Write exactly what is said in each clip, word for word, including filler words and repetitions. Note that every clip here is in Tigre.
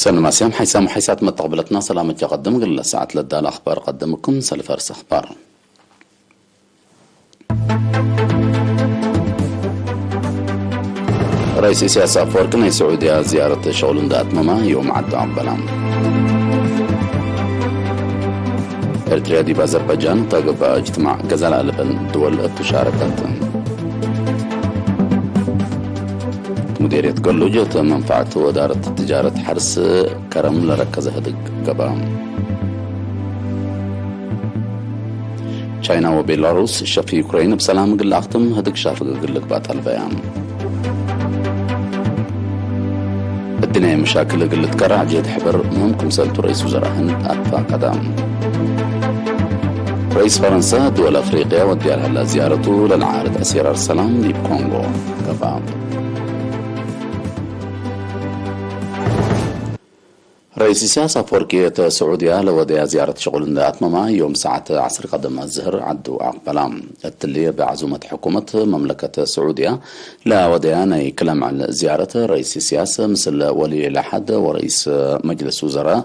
ሰኒ ማስያም ሓይሳም ወሓይሳት መተቅብለትና ሰላም እጀ ቀድም። እግል ሰዓት ለዳለ አኽባር ቀድምኩም። ሰልፍ አርስ አኽባር። ረኢስ ኢሳያስ አፈወርቂ ናይ ስዑድያ ዝያረት ሸቅሉ እንደ አትመመ ዮም ዐዱ አቅበላ። ኤርትርያ ዲብ አዘርባጃን እተ ገብአ እጅትማዕ ገዛ ለአለበን ድወል እቱ ሻረከት። ሙዴርየት ገሉጅ እት መንፈዐት ወዳረት ትጃረት ሐርስ ከረም ለረከዘ ህድግ ገብአ። ቻይና ወቤላሩስ ሸፍ ዩክሬን እብ ሰላም እግል ለአክትም ህድግ ሻፍግ እግል ልግባእ ጠልበያ። እድንያይ መሻክል እግል ልትከራዕ ጀህድ ሕበር ምህም ክምሰልቱ ረኢስ ውዘራእ ህንድ አትፋቀደ። ረኢስ ፈረንሳ ድወል አፍሪቅያ ወድያ ለሀላ ዝያረቱ ለለዓርድ አሴራር ሰላም ዲብ ኮንጎ ገብአ። ረኢስ ኢሳያስ አፈወርቂ እት ስዑድያ ለወደያ ዝያረት ሸቁል እንደ አትመመ፣ ዮም ሰዓት ዐስር ቀደም አዝህር ዐዱ አቅበላ። እትሊ እብ ዐዙመት ሕኩመት መምለከት ስዑድያ ለወደያ ናይ ክለ ምዕል ዝያረት፣ ረኢስ ኢሳያስ ምስል ወልይ ለሐድ ወረኢስ መጅልስ ውዘራእ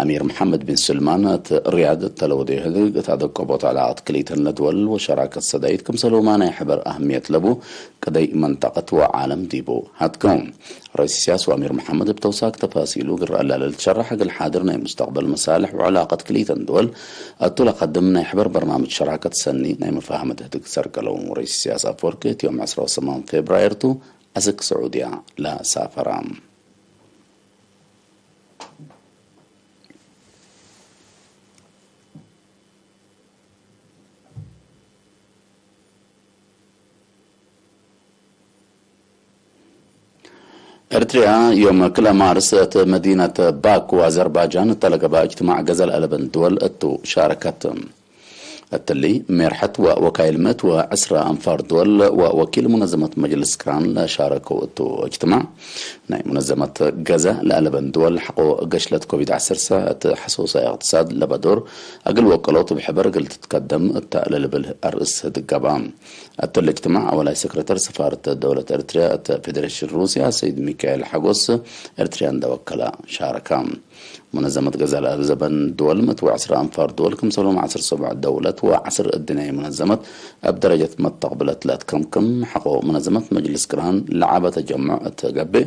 አሚር መሐመድ ቢን ስልማን እት ሪያድ እተ ለወደዩ ህድግ፣ እት አደቀቦት ዕላቀት ክልኢተን ለድወል ወሸራከት ሰዳይት ክምሰልሁመ ናይ ሕበር አህምየት ለቡ ቅደይ መንጠቀት ወዓለም ዲቡ ሀድገው። ረኢስ ኢሳያስ ወአሚር መሐመድ እብ ተውሳክ ተፋሲሉ እግል ረአላለ ልትሸረሕ፣ እግል ሓድር ናይ ሙስተቅበል መሳልሕ ወዕላቀት ክልኢተን ድወል እቱ ለቀድም ናይ ሕበር በርናምጅ ሸራከት ሰኒ ናይ መፋህመት ህድግ ሰርገለው። ረኢስ ኢሳያስ አፈወርቂ እት ዮም ዐስራ ወሰማን ፌብራየር ቱ አስክ ስዑድያ ለሳፈራ። ኤርትርያ ዮም ክለ ማርስ እት መዲነት ባኩ አዘርባጃን እተ ለገብአ እጅትማዕ ገዘ ለአለበን ድወል እቱ ሻረከት። እትሊ ሜርሐት ወወካይል ምእት ወዐስረ አንፋር ድወል ወወኪል ሙነዘመት መጅልስ ቅራን ለሻረከው እቱ እጅትማዕ፣ ናይ ሙነዘመት ገዘ ለአለበን ድወል ሐቆ ገሽለት ኮቪድ ዐሰርተ እት ሐሶሳይ እቅትሳድ ለበዶር እግል ወቀሎት እብ ሕበር እግል ትትከደም እተ ለልብል አርእስ ህድግ ገብአ። እትሊ እጅትማዕ አወላይ ሰክረተር ሰፋረት ደውለት ኤርትርያ እት ፌዴሬሽን ሩስያ ሰይድ ሚካኤል ሐጎስ ኤርትርያ እንደ ወከለ ሻረከ። ሙነዘመት ገዛል አብ ዘበን ድወል ምእት ወዐስር አንፋር ድወል፣ ክምሰልሁም ዐስር ሰቡዕ ደውለት ወዐስር እድንያይ ሙነዘመት እብ ደረጀት መተቅብለት ለትከምክም። ሐቆ ሙነዘመት መጅልስ ቅርሃን ለዐበ ተጀሙዕ እት ገብእ፣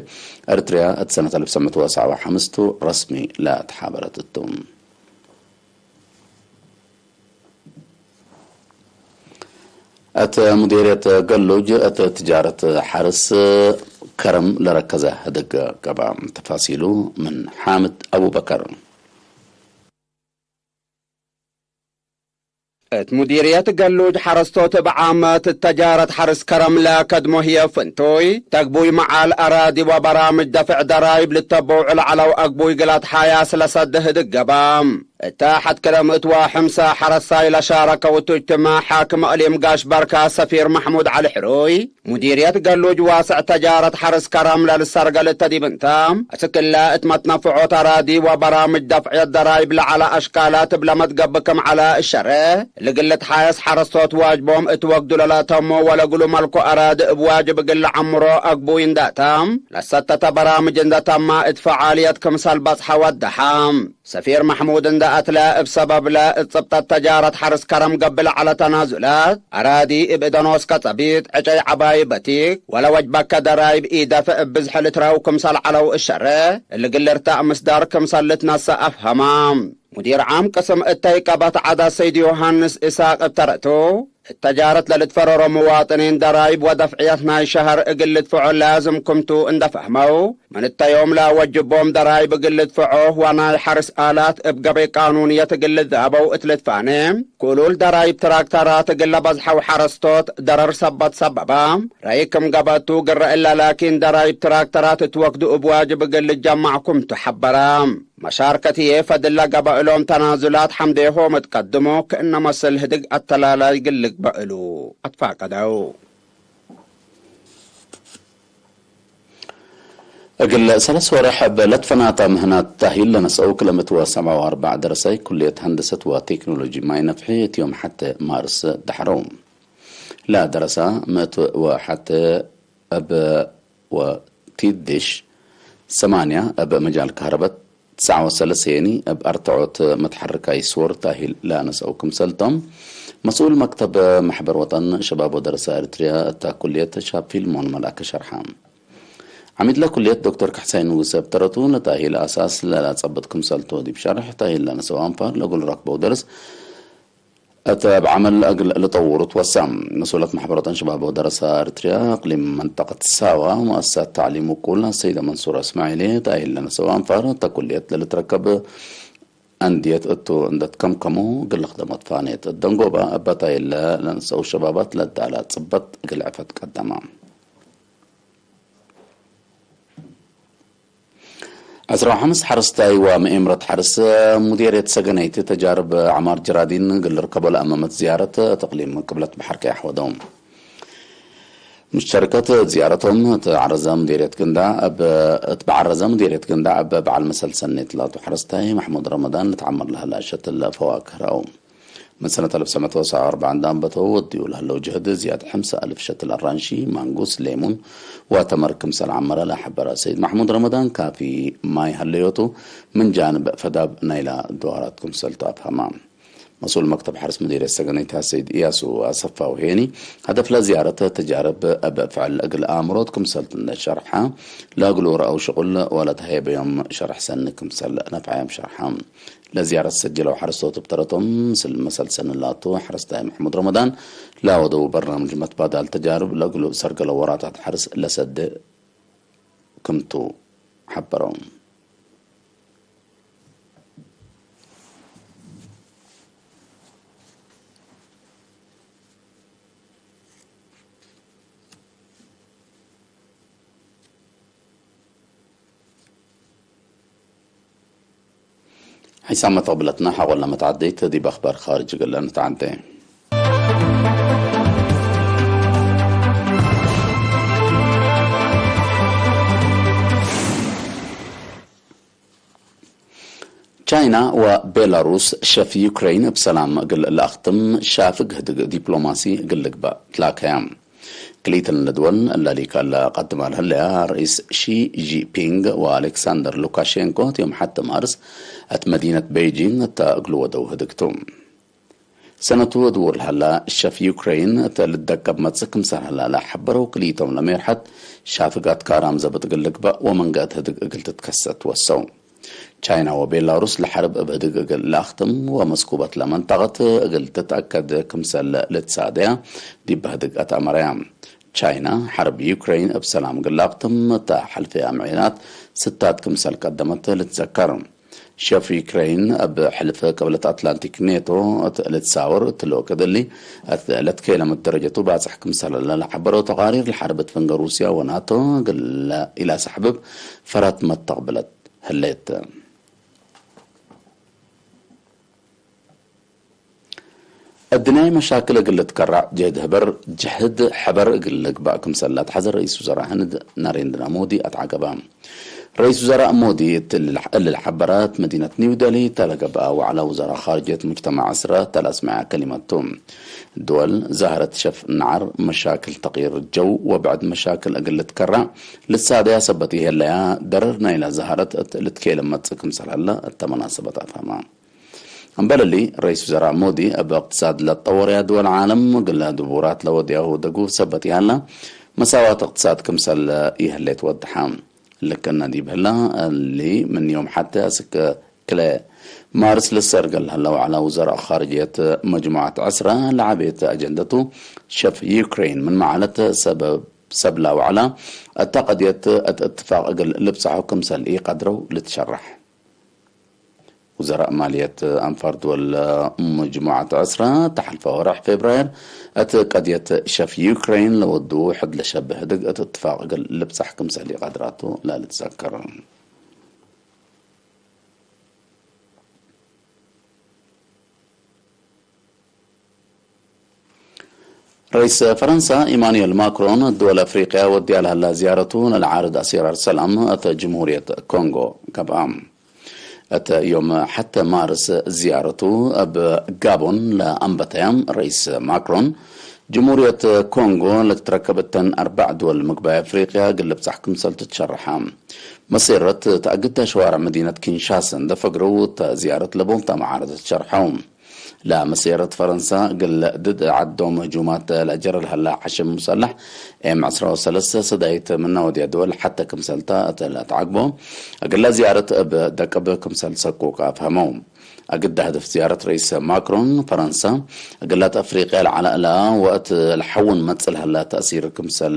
ኤርትርያ እት ሰነት አልፍ ሰመት ወሰብዓ ወሐምስ ቱ ረስሚ ለትሓበረት እቱ። እት ሙዴርየት ገሉጅ እት ትጃረት ሐርስ ከረም ለረከዘ ህድግ ገብአ። ተፋሲሉ ምን ሓምድ አቡበከር። እት ሙዲርየት ገሉጅ ሐረስቶት እብ ዓመት እት ተጃረት ሐርስ ከረም ለከድሞ ህዬ ፍንቱይ፣ ተግቡይ መዓል አራዲ ወበራምጅ ደፍዕ ደራይብ ልተበውዑ ለዐለው አግቡይ ግላት ሓያስ ለሰድ ህድግ ገብአ። እተ ሐድ ክለ ምእት ወሐምሰ ሐረሳይ ለሻረከው እቱ እጅትማዕ፣ ሓክም እቅሊም ጋሽ በርካ ሰፊር መሕሙድ ዐሊ ሕሩይ፣ ሙዲርየት ገሉጅ ዋስዕ ተጃረት ሐርስ ከረም ለልሰርገል እተ ዲብ እንተ፣ አስክ እለ እት መትነፍዖት አራዲ ወበራምጅ ደፍዕየት ደራይብ ለዐለ አሽካላት እብ ለመትገብእ ክም ዐለ እሸሬሕ፣ እሊ ግልት ሓየስ ሐረስቶት ዋጅቦም እት ወግዱ ለለአተሙ ወለእግሉ መልኮ አራዲ እብ ዋጅብ እግል ለዐምሮ አግቡይ እንደ አተ፣ ለሰተተ በራምጅ እንደ ተመ እት ፈዓልየት ክምሰል በጽሐ ወደሐ። ሰፊር መሕሙድ እንደ አትለ፣ እብ ሰበብለ እት ጽብጠት ተጃረት ሐርስ ከረም ገብእ ለዐለ ተናዙላት፣ አራዲ እብ እደ ኖስከ ጸቢጥ፣ ዕጨይ ዐባይ በቲክ፣ ወለ ወጅበከ ደራይብ ኢደፍዕ እብ ብዝሕ ልትረው ክምሰል ዐለው እሸሬሕ፣ እሊ ግል እርታእ ምስዳር ክምሰል ልትነሰእ አፍሀመ። ሙዲር ዓም ቅስም እተይ ቀበት ዐዳ ሰይድ ዮሐንስ ኢሳቅ እብ ተረቱ፣ እት ተጃረት ለልትፈረሮ ምዋጥኒን ደራይብ ወደፍዕየት ናይ ሸሀር እግል ልድፍዖ ላዝም ክምቱ እንደ ፈህመው፣ ምን እተ ዮም ለወጅቦም ደራይብ እግል ልድፍዖ ወናይ ሐርስ አላት እብ ገበይ ቃኑንየት እግል ልዛበው እት ልትፋኔ፣ ክሉል ደራይብ ትራክተራት እግል ለበዝሐው ሐረስቶት ደረር ሰበት ሰበበ፣ ረይ ክም ገበቱ ግረ እለ ላኪን ደራይብ ትራክተራት እት ወክዱ እብ ዋጅብ እግል ልጀማዕ ክምቱ ሐበረ። መሻርከት ህዬ ፈድል ለገብአ እሎም ተናዙላት ሐምዴሆም እት ቀድሞ ክእነ መስል ህድግ አተላላይ እግል ልግበእ እሉ አትፋቀደው። እግል ሰለስ ወርሕ እብ ለትፈናተ ምህናት ታሂል ለነስአው ክለ ምእት ወሰብዓ ወአርበዕ ደረሳይ ኩልየት ሀንደሰት ወቴክኖሎጂ ማይ ነፍሒ እት ዮም ሐቴ ማርስ ደሐረው። ለደረሳ ምእት ወሐቴ እብ ወቲድሽ ሰማንያ እብ መጃል ከህረበት፣ ትስዓ ወሰለሰየኒ እብ አርትዖት መትሐርካይ ስወር ታሂል ለአነሰው ክምሰልቶም፣ መስኡል መክተብ መሕበር ወጠን ሸባብ ወደረሰ ኤረትርያ እታ ኩልየት ሻብ ፊልሞን መልአከ ሸርሐ። ዐሚድ ለኩልየት ዶክተር ካሕሳይ ንጉሰ እብ ተረቱ፣ ለታሂል አሳስ ለለአጸብጥ ክምሰልቶ ዲብ ሸርሕ፣ ታሂል ለአነሰው አንፋር ለእግል ረክበው ደርስ፣ እት እብ ዐመል እግል ልጠውሩ ትወሰ። መስኡለት መሕበረተን ሸባብ ወደረሰ ኤረትርያ እቅሊም መንጠቀት ሳዋ፣ ሙአሰሳት ተዕሊም ውቁል አሰይደ መንሱር እስማዒሌ፣ ታይል ለነሰው አንፋር እተ ኩልየት ለልትረከብ አንድየት እቱ እንደ ትከምከሙ፣ እግል ለክደሞት ፋኔት እት ደንጎባ፣ እበ ታይል ለነሰው ሸባባት ለዳላ ጽበት እግል ዕፈት ቀደማ። ዕስራ ወሐምስ ሐረስታይ ወመኤምረት ሐርስ ሙዴርየት ሰገነይቲ ተጃርብ ዐማር ጅራዲን እግል ልርከቦ ለአመመት ዝያረት እት እቅሊም ቅብለት በሐር ከይ አሕወደው። ሙሽተርከት ዝያረቶም እት ዐረዘ ሙዴርየት ግንዳዕ እብ፣ እት በዐረዘ ሙዴርየት ግንዳዕ እብ በዐል መሰል ሰኔት ላቱ ሐረስታይ መሕሙድ ረመዳን ልትዐመር ለሀላ ሸትል ፈዋክህ ረአው። ምን ሰነት አልፍ ሰመት ወሰብዓ ወአርበዕን ዳንበተው ወድዩ ለህለው ጅህድ ዝያድ ሐምሰ አልፍ ሸትል አራንሺ፣ ማንጉስ፣ ሌሙን ወተመር ክምሰል ዐመረ ለሐበረ ሰይድ መሕሙድ ረመዳን፣ ካፊ ማይ ሀለዮቱ ምን ጃንብ ፈዳብ ናይላ ድዋራት ክምሰል ቱ አፍሀመ። መስኡል መክተብ ሐርስ ሙዲርየት ሰገነይት ሰይድ እያሱ አሰፋ ወሄኒ፣ ሀደፍ ለዝያረት ተጃርብ እብ ፍዕል እግል አምሮት ክምሰል ሸርሐ፣ ለእግሉ ረአው ሽቁል ወለተሀየበዮም ሸርሕ ሰኒ ክምሰል ነፍዐዮም ሸርሐ። ለዝያረት ሰጀለው ሐረስቶት እብ ተረቶም፣ ምስል መሰል ሰኒ ላቱ ሐረስታይ መሕሙድ ረመዳን ለአወደው በርናምጅ መትባዳል ተጃርብ ለእግሉ ሰርገለው ወራታት ሐርስ ለሰዴ ክምቱ ሐበረው። ሒሳም መተቅብለትነ ሐቆለ መትዓደይት ዲብ አክባር ካርጅ እግል እንትዓዴ። ቻይና ወቤላሩስ ሸፍ ዩክሬን እብ ሰላም እግል ለአክትም ሻፍግ ህድግ ዲፕሎማሲ እግል ልግበእ ትላከየ። ክልኢተን ለድወል እለ ሊቀ ለቀድማ ለህለያ ርኢስ ሺ ጂንፒንግ ወአሌክሳንደር ሉካሼንኮ እት ዮም ሐድ ማርስ እት መዲነት ቤይጂንግ እተ እግሉ ወደው ህድግ ቱ። ሰነቱ ድውር ለሀላ ሸፍ ዩክሬን እተ ልትደቀብ መጽእ ክምሰል ሀላ ለሐበረው ክልኢቶም ለሜርሐት ሻፍግ አትካራም ዘብጥ እግል ልግበእ ወመንገአት ህድግ እግል ትትከሰት ወሰው። ቻይና ወቤላሩስ ለሐርብ እብ ህድግ እግል ለአክትም ወመስኩበት ለመንጠቀት እግል ትትአከድ ክምሰል ልትሳደያ ዲብ ህድግ አትአመረያ። ቻይና ሐርብ ዩክሬን እብ ሰላም እግል ለአክትም እተ ሐልፈያ ምዕናት ስታት ክምሰል ቀደመት ልትዘከር። ሸፍ ዩክሬን እብ ሕልፍ ቅብለት አትላንቲክ ኔቶ እት ልትሳወር እትለ ወቅት እሊ፣ እት ለትኬለመት ደረጀቱ ባጽሕ ክምሰለ ለሐበረው ተቃሪር፣ ለሐርብ እት ፍንገ ሩስያ ወናቶ እግል ኢለአሰሕብብ ፈራት መተቅብለት ህሌት። እድንያይ መሻክል እግል ልትከራዕ ጅህድ ህበር፣ ጅህድ ሕበር እግል ልግባእ ክምሰል ለአትሐዘ ረኢስ ውዘራእ ህንድ ናሬንድራ ሞዲ አትዐገበ። ረኢስ ውዘራእ ሞዲ እት እሊ ለሐበረ እት መዲነት ኒው ደሊ እተ ለገብአ ወዕለ ውዘራእ ካርጅየት ሙጅተማዕ ዕስረ እተ ለአስመዐ ከሊመት ቱ። ድወል ዛህረት ሸፍ ነዓር፣ መሻክል ተቅይር ጀው ወብዕድ መሻክል እግል ልትከራዕ ልትሳደያ ሰበት ኢሄለያ፣ ደረር ናይላ ዛህረት እት ልትኬለም መጽእ ክምሰል ሀለ እተ መናሰበት አፍሀመ። እምበል እሊ፣ ረኢስ ውዘራእ ሞዲ እብ እቅትሳድ ለትጠወረያ ድወል ዓለም እግለ ድቡራት ለወድያሁ ደጉፍ ሰበት ይሀላ፣ መሳዋት እቅትሳድ ክምሰል ኢህሌት ወድሐ። ልክ እነ ዲብ ህላ እሊ፣ ምን ዮም ሐቴ አስክ ክለ ማርስ ልሰርገል ለህለ ወዕላ ውዘራእ ካርጅየት መጅሙዐት ዕስረ ለዐቤት አጀንደቱ፣ ሸፍ ዩክሬን ምን መዓለት ሰበብ፣ ሰብላ ወዕላ እተ ቀድየት እት እትፋቅ እግል ልብጽሖ ክምሰል ኢቀድረው ልትሸረሕ። ውዘራእ ማልየት አንፋር ድወል መጅሙዐት ዕስረ፣ ተሐልፈ ወርሕ ፌብራየር እት ቀድየት ሸፍ ዩክሬን ለወዱ ሕድ ለሸብህ ህድግ እት እትፋቅ እግል ልብጸሕ ክምሰል ኢቀድራቱ ለልትዘከር። ረኢስ ፈረንሳ ኢማኑኤል ማክሮን፣ ድወል አፍሪቅያ ወድያ ለሀላ ዝያረቱ ለልዓርድ አሲራር ሰላም እት ጅምሁርየት ኮንጎ ገብአ። እት ዮም ሐተ ማርስ ዝያረቱ እብ ጋቦን ለአንበተያ ረኢስ ማክሮን፣ ጅምሁርየት ኮንጎ ለትትረከብ እተን አርበዕ ድወል ምግባይ አፍሪቅያ እግል ልብጻሕ ክምሰል ትትሸረሐ። መሴረት ተአግደ ሸዋርዕ መዲነት ኪንሻሰ እንዴ ፈግረው፣ እተ ዝያረት ለቦምታ መዓረት ትሸርሐው። ለመሴረት ፈረንሳ እግል ድድ ዐዶም ህጁማት ለአጀረ ለሀላ ሐሸም ሙሰላሕ ኤም ዕስራ ወሰለሰ ሰዳይት ምነ ወድያ ድወል ሐተ ክምሰልታ እተ ለአትዐግቦ፣ እግለ ዝያረት እብ ደቅብ ክምሰል ሰቁቅ አፍሀመው። አግደ ህደፍ ዝያረት ረኢስ ማክሮን ፈረንሳ፣ እግላት አፍሪቅያ ለዐለ እላ ወእት ለሐውን መጽእ ለሀላ ተእሲር ክምሰል፣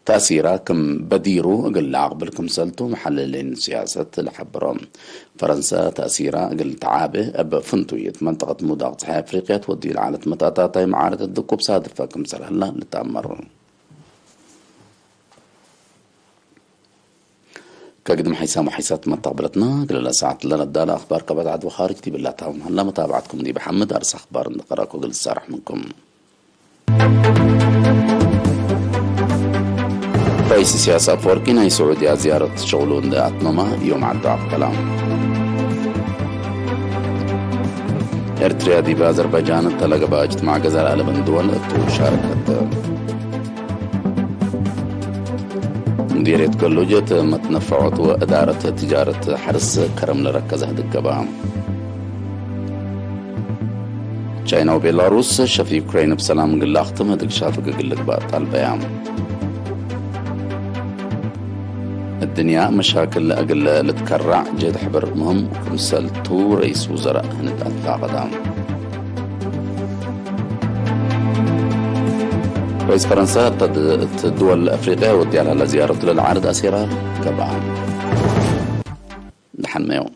ተእሲራ ክም በዲሩ እግል ለአቅብል ክምሰልቱ መሐልሊን ስያሰት ለሐብሮ። ፈረንሳ ተእሲራ እግል ተዓቤ እብ ፍንቱይ እት መንጠቀት ሙዳቅ ጸሓይ አፍሪቅያ ትወድዩ ለዐለት መታታታይ መዓረት ድቁብ ሳድፈ ክምሰል ሀላ ልትአመር። ከግድም ሐይሳም ወሐይሳት መተቅብለትና፣ እግለ ለሰዓት ለነዳለ አኽባር ከበድ ዐድ ወኻርጅ ዲብላታም ሀላ መታብዐትኩም ዲብ ሐምድ አርስ አኽባር እንዴ ቀረእኩ እግል ልሳረሕ ምንኩም። ረኢስ ኢሳያስ አፈወርቂ ናይ ስዑድያ ዝያረት ሸቅሉ እንዴ አትመመ ዮም ዐዱ አቅበለ። ኤርትርያ ዲብ አዘርባይጃን እተ ለገብአ እጅትማዕ ገዛእ ለአለበን ድወል እቱ ሻረከት። ሙዲርየት ገሉጅ እት መትነፈዖት ወእዳረት ትጃረት ሐርስ ከረም ለረከዘ ህድግ ገብአ። ቻይና ወቤላሩስ ሸፍ ዩክሬን እብ ሰላም እግል ለአክትም ህድግ ሻፍግ እግል ልግባእ ጣልበያ። እድንያ መሻክል እግል ልትከራዕ ጅህድ ሕበር ምህም ክምሰልቱ ረኢስ ውዘራእ ህንድ አትፋቀዳ። ረኢስ ፈረንሳ እተ ድ-፣ እት ድወል አፍሪቅያ ወድያ ለሀላ ዝያረቱ ለልዓርድ አሴራ ገብአ። ደሐን መየው።